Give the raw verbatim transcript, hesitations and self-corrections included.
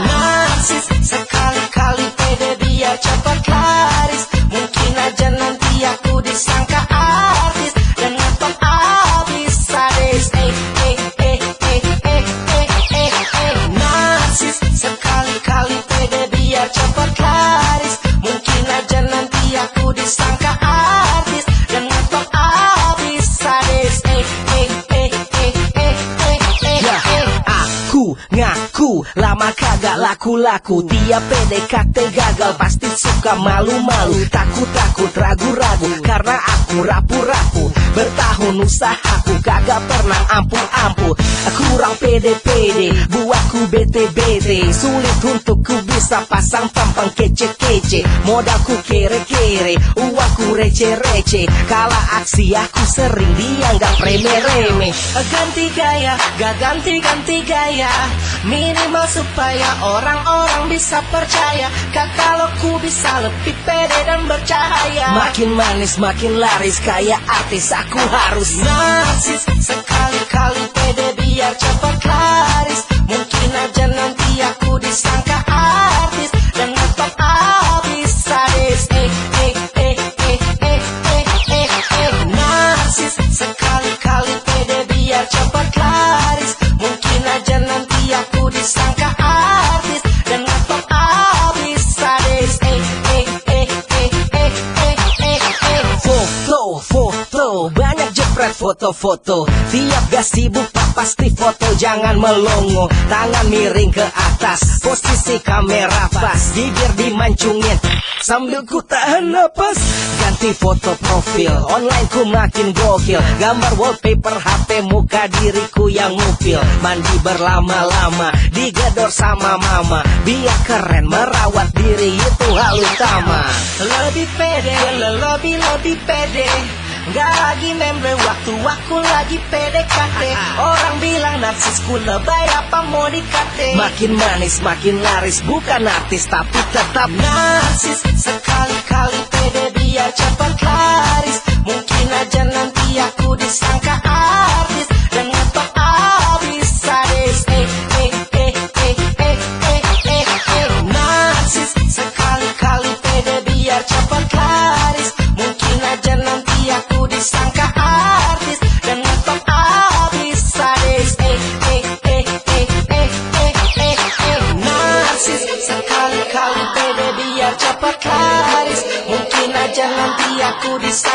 Narsis, sekali-kali pede biar cepat laris. Mungkin aja nanti aku disangka artis dan ngetop abis sadis. Eh, eh, eh, eh, eh, eh, eh, eh, eh. Narsis, sekali-kali pede biar cepat laris. Mungkin aja nanti aku disangka artis dan ngetop abis sadis. Eh, eh, eh, eh, eh, eh, eh, Ya, eh. Aku ngaku lama kagak laku-laku. Tiap P D K T gagal pasti suka malu-malu. Takut-takut, ragu-ragu karena aku rapu-rapu. Bertahun usahaku kagak pernah ampuh-ampuh. Kurang pede-pede, buatku bete-bete. Sulit untuk ku bisa pasang tampang kece-kece. Modalku kere-kere, uangku receh-receh. Kala aksi aku sering dianggap remeh-remeh. Ganti gaya, gak ganti-ganti gaya. Minimal supaya orang-orang bisa percaya. Kak, kalau ku bisa lebih pede dan bercahaya. Makin manis, makin laris, kayak artis aku harus. Narsis, sekali-kali pede biar cepat laris. Mungkin aja nanti aku disangka artis dan ngetop abis sadis. Eh, eh, eh, eh, eh, eh, eh, eh. Narsis, sekali-kali pede biar cepat laris. Mungkin aja nanti aku disangka artis dan ngetop abis sadis. Eh, eh, eh, eh, eh, eh, eh, eh. Foto, foto, banyak jepret foto-foto. Tiap gak sibuk, Pak, pasti foto, jangan melongo. Tangan miring ke atas, posisi kamera pas, bibir dimancungin sambil ku tahan napas. Ganti foto profil, online ku makin gokil. Gambar wallpaper H P, muka diriku yang ngupil. Mandi berlama-lama, digedor sama mama. Biar keren, merawat diri itu hal utama. Lebih pede, le-, lebih, lebih pede. Gak lagi membre waktu aku lagi P D K T. Orang bilang narsisku lebay, apa mau dikate? Makin manis, makin laris, bukan artis tapi tetap narsis. Sekali-kali pede biar cepat laris. Mungkin aja nanti aku disangka artis dan ngetop abis sadis. Eh, eh, eh, eh, eh, eh, eh, eh. Narsis, sekali-kali pede biar cepat laris. Mungkin aja nanti aku disangka artis dan ngetop abis sadis. Eh, eh, eh, eh, eh, eh, eh, eh. Narsis, sekali-kali pede biar cepat laris. Mungkin aja nanti aku disangka